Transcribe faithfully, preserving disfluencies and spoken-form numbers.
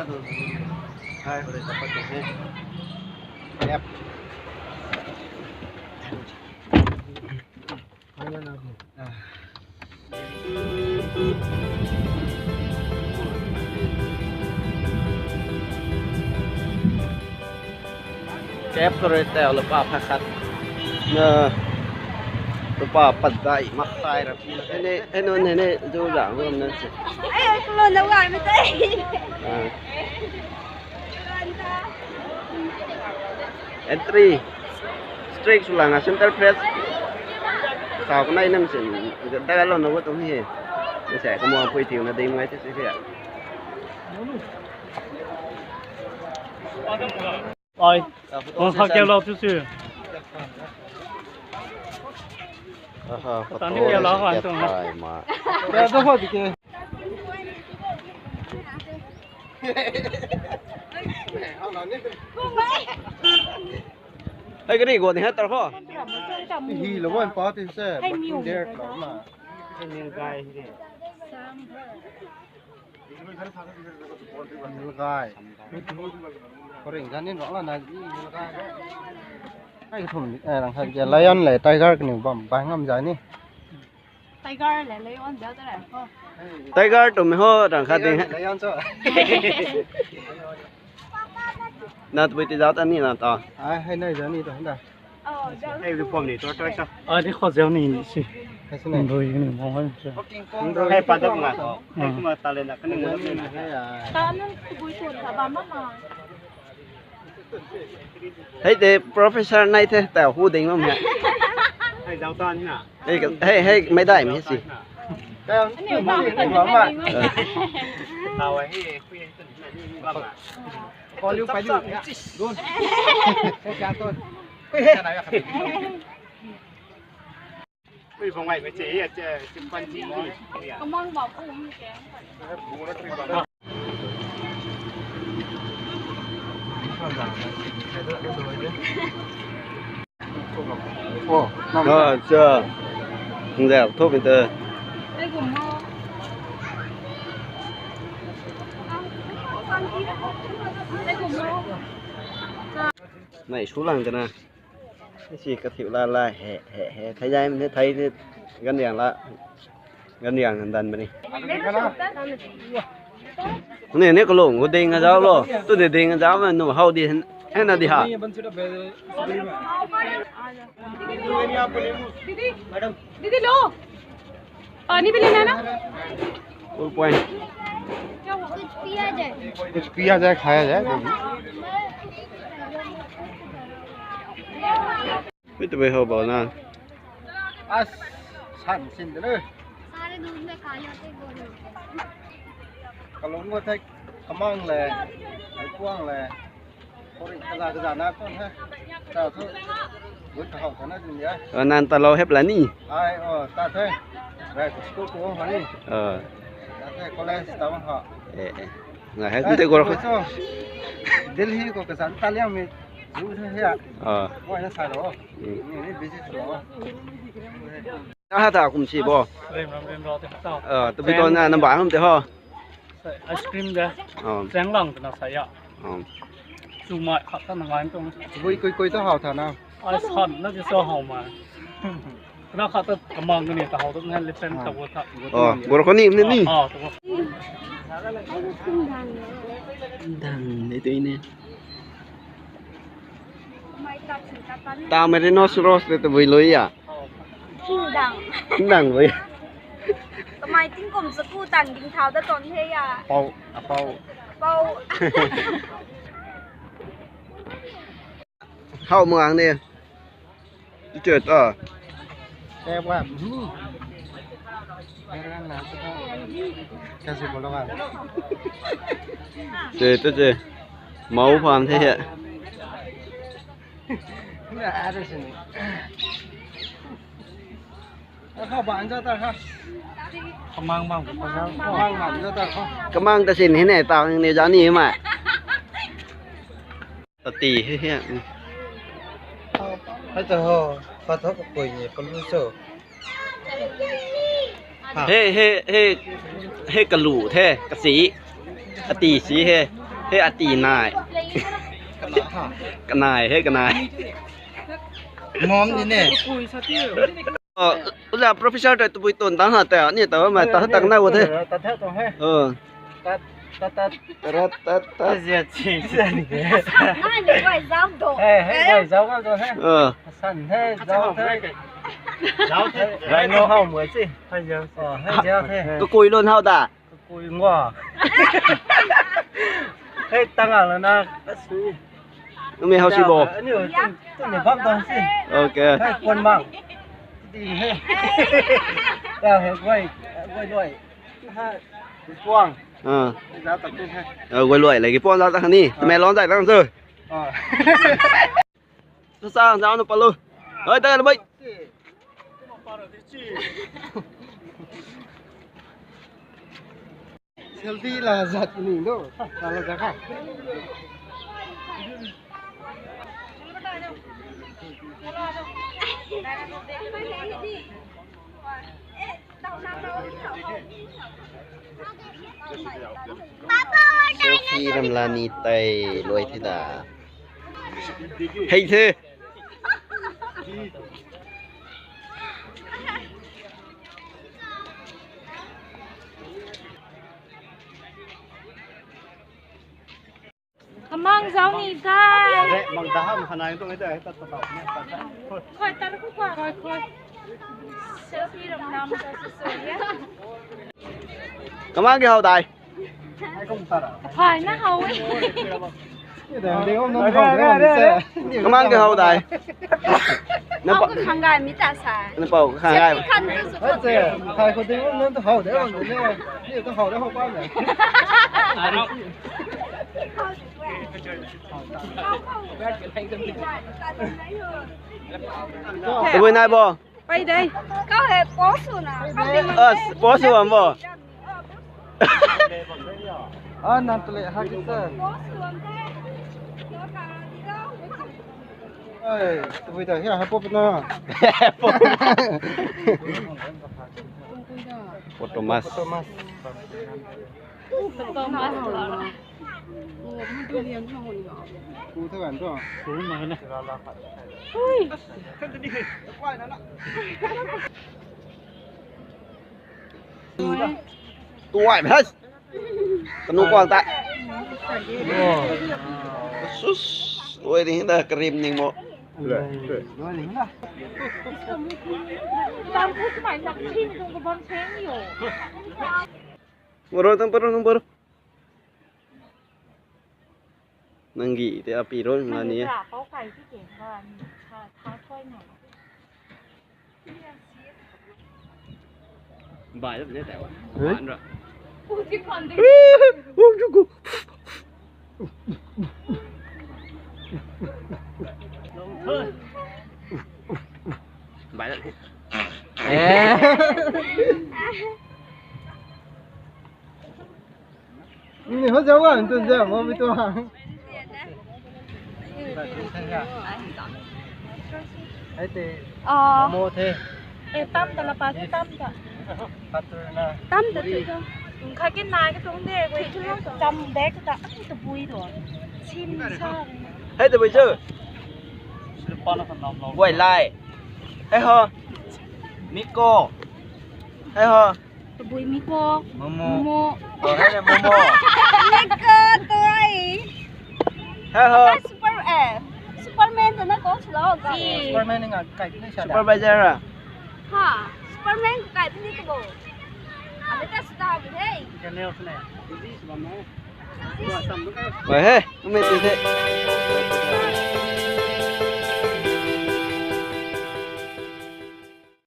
Hai, hore, dapat tu hai. Yep. Kep khou rui tau lupa pha khat. Na, lupa pat dai mak tai ra. Hei ne, hei nunc, hei ne, zu zang rum na si. Ai, ai, kulo na wai mi tei. Ah. Entry. Strict sw lang a center press. Sau kanei nam sin. Daga lo na wo tuang hi. Ni sa kamo pui thiu na ding ngai te si hi. Ai. Kung kha keu lau tu si. Aha, photo keu lau han tuang. Ai ma. Ya, tu ho dike. Hei, kari go ni hai tar ho. Hi lo wan pa ti se. Hei miu. Der lo ma. Hei miu gai hi de. Miu gai. Ko ring zan ni ro la na miu gai. Ai thum, eh, rang khat ge lion le tiger kaniw bam bai ngam zai ni. Tiger le lion zau ta ra ho. Tiger tu mi ho rang khat ding. Lion cho. Na tu ti zau ta ni na ta. Ai, hei nai zau ni ta da. Hei du pom ni to to sa. Ai, di kho zau ni si. Hei si nai. Rui ni mo han sa. Hei pa da ma to. Hei kuma ta le na kani mo na. Hei ai. Ta nang tu bui ton ta ba ma ma. Hei te professor nai the, tau hu ding mam he. Hei zau tan na. Hei, hei, hei, mei dai mi si. Tau, tau, tau, tau, tau. Tau, hei, hei, hei, hei, hei. Kau liu pai diu. Dun. Kau kya ton. Kau kya na ya. Ui, bang ai, bang che, che, chimpanzee ni. Kamang bau kum ke. Oh, nang. Ah, cha. Nzau, thop inte. Ai kum ho. Ai kum ho. Nai su lang te na. Si kathiu la la he, he, he. Thei jai mei thei ni gan diang la. Gan diang dan bani. Ne, ne kalung ko ding a zau lo. Tu de ding a zau ma nu hau di hen, hen na di ha. Didi, didi lo. पानी भी लेना है ना? Full point. कुछ पिया जाए। कुछ पिया जाए, खाया जाए, जो भी। Ui, tabui hou bou na. As, san sin de le. सारे दूध में खा जाते गोरू। Kalung ko thei, kamang le, kuang le. Kori kaza kaza na ton he. Ta thu. Gut ka hou ta na din ya. Nan ta lo hep la ni. Ai, o, ta the. Rai ko school ko ha ni. Ta the college ta ha. Eh, eh. Ngai hai te gor ko. Delhi ko kaza ta liang mi. Zu the ya. Ko na sa lo. Ni ni busy lo. Na ha ta kum si bo. Rim ram rim ro te ta. Tu bi to na na ba hum te ho. Ice cream de. Chang lang twna sa ya. Chu mai khat ta na ngai tuang. Bui kui kui ta hau tha na. Ai san na ki so hau ma. Na khat ta kamang ni ta hau ta na le pen ta bo ta. Oh, gor ko ni ni ni. Ah, ta bo. Dang ni tu ni. Tau mei rhinoceros te tabui lui ya. Hindang. Hindang lui. Kamei tingkum saku tan ding thau da ton he ya. Pau, a pau. Pau. Hau mang ni. Ti chet a. Eh, wa. Kasi bolo ka. Che, to che. Mau pham the he. Kamang ta sin hi ne, tau ni zani ma. Tati hi hi. Hai ta ho, pa tho ka pui ni kalu cho. He, he, he, he kalu the, kasi. Ati si he. Hei ati nai. Kanai, hei kanai. Mom ni ne. Oh, uza professor ta tupui ton tang ha ta, ni ta ma ta tang na wo the. Ta ta tong he. Oh. Ta ta ta. Ra ta ta. Zia chi. Nai ni guay zam do. Hey, hey, guay zam do he. Oh. San he, zam the. Zam the. Rai no hau mui chi. Hai zia. Oh, hai zia the. Kakui lon hau da. Kakui ngua. Hei, tang ang lana, asu. Numi hau si bo. Ani tu, tu ni bam tang si. Okay. Hei, kuan mang. Di he. Ya he, guay, guay luai. Ha, kuang. Ah. Zau tak tu he. Ah, guay luai lagi puang zau tak ni. Tame lon zai tang tu. Ah. Sa sa zau na palo. Hei, ta na bai. Selfie la zat ni do. La la zat ka. Selfie ram la ni tei luai the da. Hei the. Kamang zau ni kai. Re, mang da ham khanai tu ngai ta, ta, ta, ta, ta. Khoi, tar khu khoi. Khoi, khoi. Selfie ram nam sa sa sa ya. Kamang ki hau dai. Phai na hau e. Kamang ki hau dai. Hau ka khang gai mi ta sa. Na pau khang gai. Kan tu su ko. Thai ko ding nang tu hau de, hau de. Ni tu hau de, hau pa de. Tabui nai bo. Pai dei. Kau he post sw na. Ah, post sw am bo. Ah, nang tu le ha ki sa. Post sw am the. Ai, tabui da hi ha pop na. Photo mas. Photo mas. Tuai bhas. Kanu kuang ta. Sus, tuai ni da karim ning mo. Moro tang paro nang paro. Nang gi te api ro nga ni. Bai da ne ta. Bai da. Bai da. Eh. Ni hou zau a, tu zau mo mi tu ha. Ai te. Ah. Mo the. Eh, tam ta la pa tu tam ta. Tam ta tu ta. Kha ke na ke tung de, wei tu tam de ta, tu bui do. Sim sa. Hei tabui chu. Guay lai. Hei ho. Miko. Hei ho. Tabui Miko. Momo. Momo. Oh, hei na Momo. Miko tuai. Hei ho. Super, eh, Superman tu na ko chlo ka. Si. Superman ni nga kai ni sa da. Supervisor a. Ha, Superman kai ni ko. Ami ta star hei. Channel sne. Bai he, umi tu the.